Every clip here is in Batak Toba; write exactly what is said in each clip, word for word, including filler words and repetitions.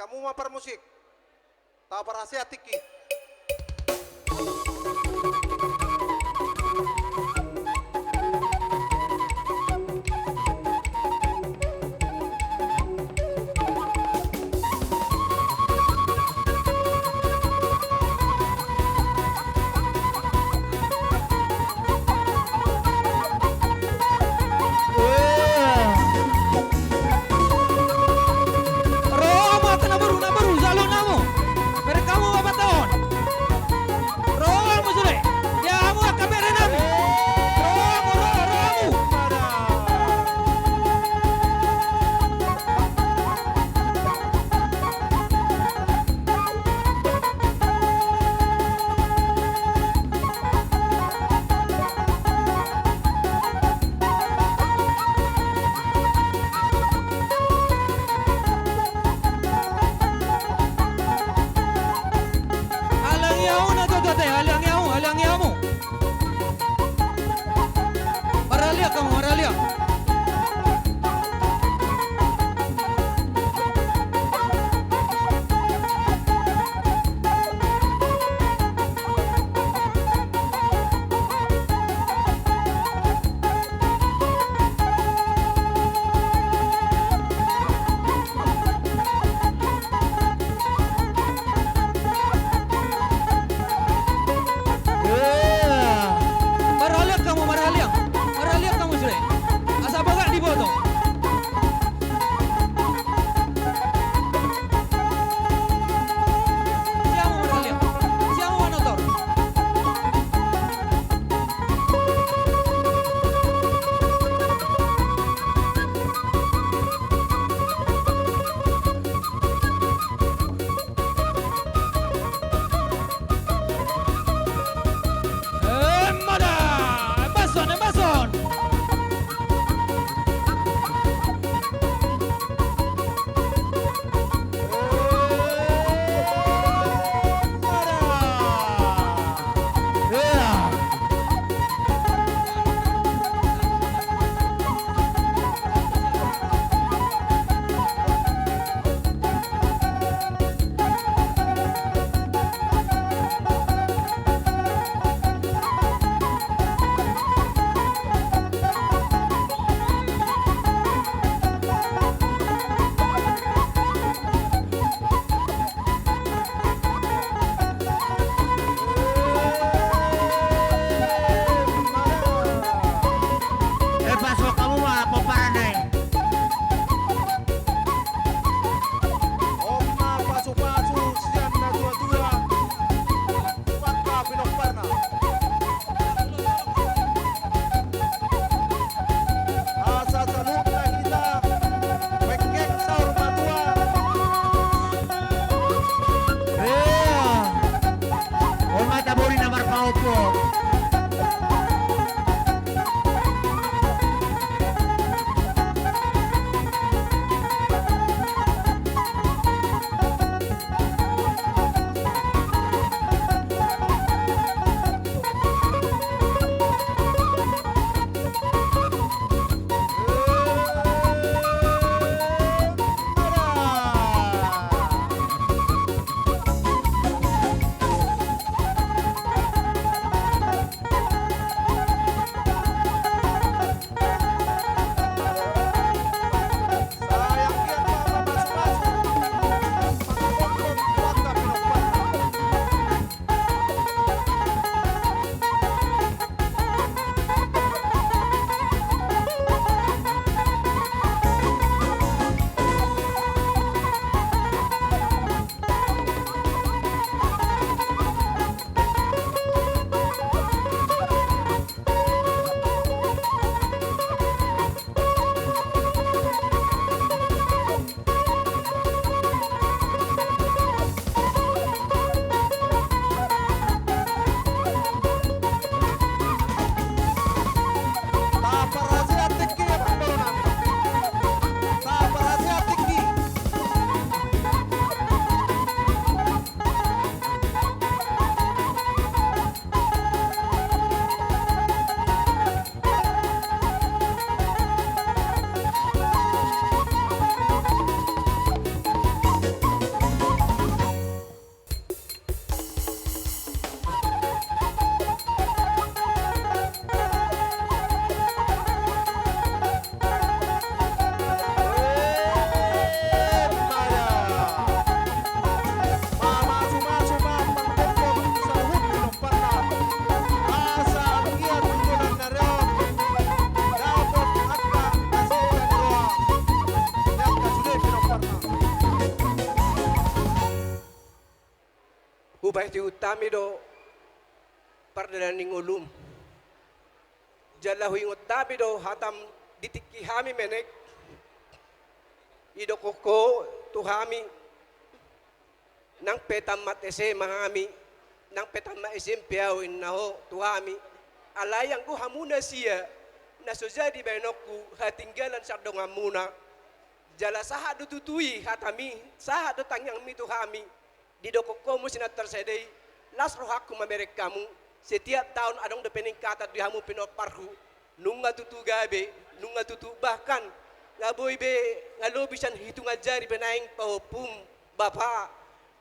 Hamu ma parmusik. Taparhaseat tingki. Ro hamu ate na boru, na boru, jalo hamu. Bereng hamu ma bapak on. Hupaihut-ihut hami do pardalanan ni ngolum. Jala huingot hami do hatam di tingki hami menek. Didokkon ho tu hami, nang pe tamat S M A hami, nang pe tamat S M P au, inna ho tu hami. Alai anggo hamu na sia, na so jadi baenonku hatinggalan sian donganmuna. Jala sahat do tutu i hatami, sahat do tangiangmi tu hami. Didokkon ho muse na tarsada i, las rohangku mamereng hamu. Setiap taon adong do peningkatan di hamu pinomparhu. Nunga tutu gabe, nunga tutu, bahkan nga boi be, nga lobi sian hitungan jari pe naeng pahompum, Bapa,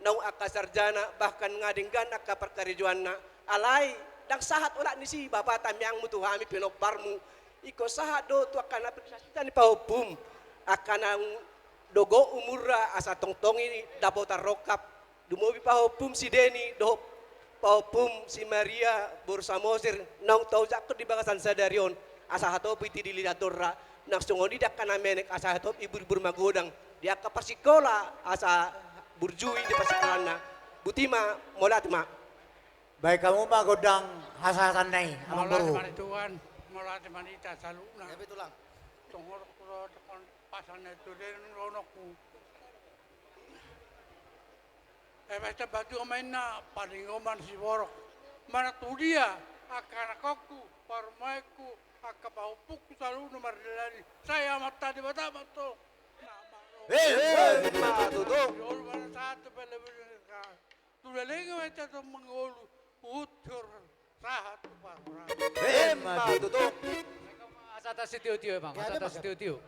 naung angka sarjana, bahkan nga denggan angka parkarejoanna. Alai ndang sahat olat ni si Bapa tangiangmu tu hami pinomparmu. Ingkon sahat do tu angka na pinasita ni pahompum, angka naung dogo umurna asa tongtong i dapotan rongkap. Lumobi pahompum si Deni dohot pahompum si Maria boru Samosir, naung taojakhon di bagasan sadari on, asa hatop i tidilidangkonra. Nang songon i di angka na menek, asa hatop i burjubur magodang di angka parsikola, asa burju i di parsikolanna. Botima, mauliate ma. Baen hamu ma gondang hasahatan na i, amang boru. Mauliate ma di Tuhan, mauliate ma di hita saluhutna. Ia, betul, Lang. Tongorongku do, tongorong pasan na itu den ronokku. Ebe, sahat ma tu amanta, palingoman siborok. Manang tu dia angka anakkonku, parumaenku, angka pahompungku saluhutna mardalani, sai Amanta Debata ma antong. Emma tutu. Di olo ma na sahat tu pele bulu. Tu leleng ma hita tong mangolu, huhut sahat tu parhorasan. Emma tutu. Hasahatan sitiotio, Bang. Hasahatan sitiotio.